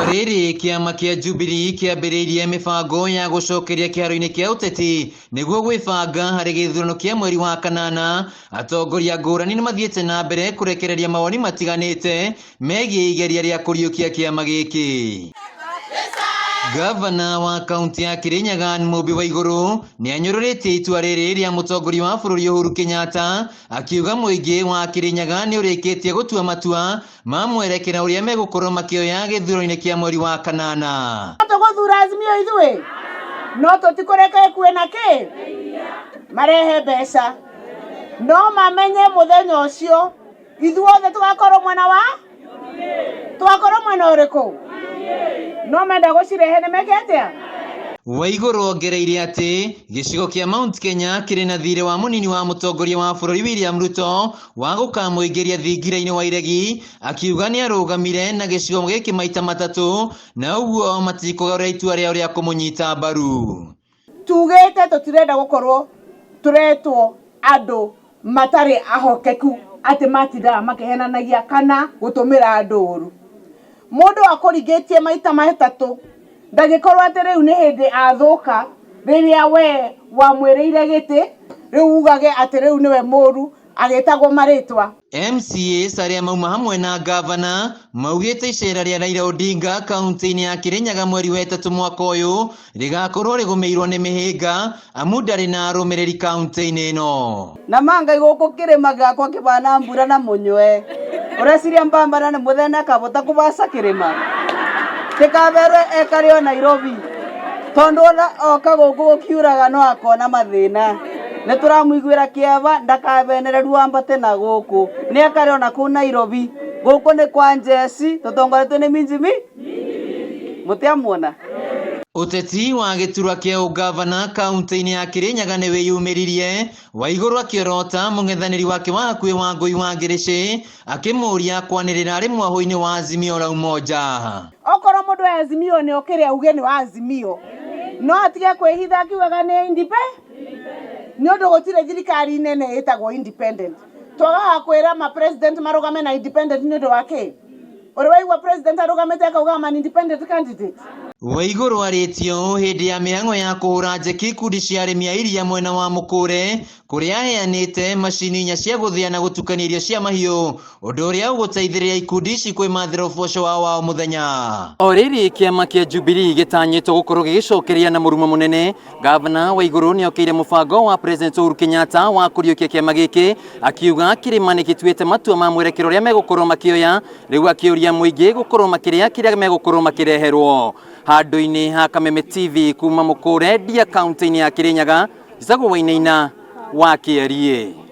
O rĩrĩ kĩama kĩa Jubilee kĩambĩrĩirie mĩbango ya gũcokeria kĩharo-inĩ kĩa ũteti nĩguo gwĩbanga harĩ gĩthurano kĩa mweri wa kanana, atongoria ngũrani nĩ mathiĩte na mbere kũrekereria mawoni matiganĩte megiĩ igeria rĩa kũriũkia kĩama gĩkĩ. Gavana wa kaunti ya Kirinyaga Anne Mũmbi Waigũrũ nĩ anyũrũrĩtie itua rĩrĩ rĩa mũtongoria wa bũrũri Uhuru Kenyatta akiuga mũingĩ wa Kirinyaga nĩ ũrĩkĩtie gũtua matua ma mwerekera ũrĩa megũkorwo makĩoya gĩthurano-inĩ kĩa mweri wa kanana. Tũgũthura Azimio ithuĩ no tũtikũreka ĩkue na kĩ marehe mbeca no mamenye mũthenya ũcio ithuothe tũgakorwo mwena wa tũgakorwo mwena ũrĩkũ no menda gũcirehe nĩ meke atĩa? Waigũrũ ongereire atĩ gĩcigo kĩa Mount Kenya kĩrĩ na thirĩ wa mũnini wa mũtongoria wa bũrũri William Ruto wa gũkamũingĩria thingira-inĩ wa iregi, akiuga nĩ arũgamire na gĩcigo gĩkĩ maita matatũ na ũguo matikũgarũra itua rĩao rĩa kũmũnyita mbaru. Tugĩte tũtirenda gũkorwo tũretwo andũ matarĩ ahokeku atĩ matindaga makĩhenanagia kana gũtũmĩra andũ ũru. Mũndũ akũringĩtie maita matatũ ndangĩkorwo atĩ rĩu nĩ hĩndĩ athũka rĩrĩa we wamwĩrĩire gĩtĩ rĩu ugage atĩ rĩu nĩwe mũru agĩtagwo marĩtwa. MCAs arĩa mauma hamwe na ngavana maugĩte icera rĩa Raila Odinga kaunti-inĩ ya Kirinyaga mweri wa ĩtatũ mwaka ũyũ rĩgakorwo rĩgũmĩirwo nĩ mĩhĩnga amu ndarĩ na arũmĩrĩri kaunti-inĩ ĩno. Na ma Ngai gũkũ kĩrĩma gĩakwa kĩbana mbura na mũnywe. Ũreciria mbambana nĩ mũthene akabota kũbaca kĩrĩma? Tĩkaberwe ekarĩ o Nairobi. Tondũ ona oka gũkũ gũkiuraga no akona mathĩna. Nĩ tũramũiguĩra kĩeva ndakabenereruo ambate na gũkũ. Nĩ ekare ona kũu Nairobi. Gũkũ nĩ kwa njeci tũtongoretio nĩ minji mi? Mũtiamuona? Ũteti wa gĩturwa kĩa ũngavana kaunti-inĩ ya Kirinyaga nĩ wĩyumĩririe, Waigũrũ akĩorota mũng'ethanĩri wake wa hakuhĩ Wangũi wa Ngĩrĩcĩ akĩmũria kwanĩrĩra arĩ mwahũ-inĩ wa Azimio la Umoja. Okorwo mũndũ wa Azimio nĩ okĩre auge nĩ wa Azimio, no atige kwĩhitha akiugaga nĩ independent, nĩ ũndũ gũtirĩ thirikari nene ĩtagwo independent. Twagaga kwĩra ma president marũgame na independent nĩ ũndũ wa kĩ? Ũrĩ waigua president arũgamĩte akauga I'm an independent candidate? Waigũrũ arĩtie ũũ hĩndĩ ya mĩhang'o ya kũhũra njeki ikundi cia arĩmi a iria mwena wa Mũkũre kũrĩa aheanĩte macini inya cia gũthĩa na gũtukania irio cia mahiũ ũndũ ũrĩa ũgũteithĩrĩria ikundi ici kwĩmathĩra ũboco wao wa o mũthenya. O rĩrĩ kĩama kĩa Jubilee gĩtanyĩtwo gũkorwo gĩgĩcokeria na mũrumo mũnene, Gavana Waigũrũ nĩokĩire mũbango wa President Uhuru Kenyatta wa kũriũkia kĩama gĩkĩ akiuga kĩrĩma nĩ gĩtuĩte matua ma mwerekero ũrĩa megũkorwo makĩoya, rĩu akĩũria mũingĩ gũkorwo makĩrĩa kĩrĩa megũkorwo makĩreherwo. Handũ-inĩ ha Kameme TV kuma Mũkũre Ndia kaunti-inĩ ya Kĩrĩnyaga, Njĩtagwo Wainaina wa Kĩeriĩ.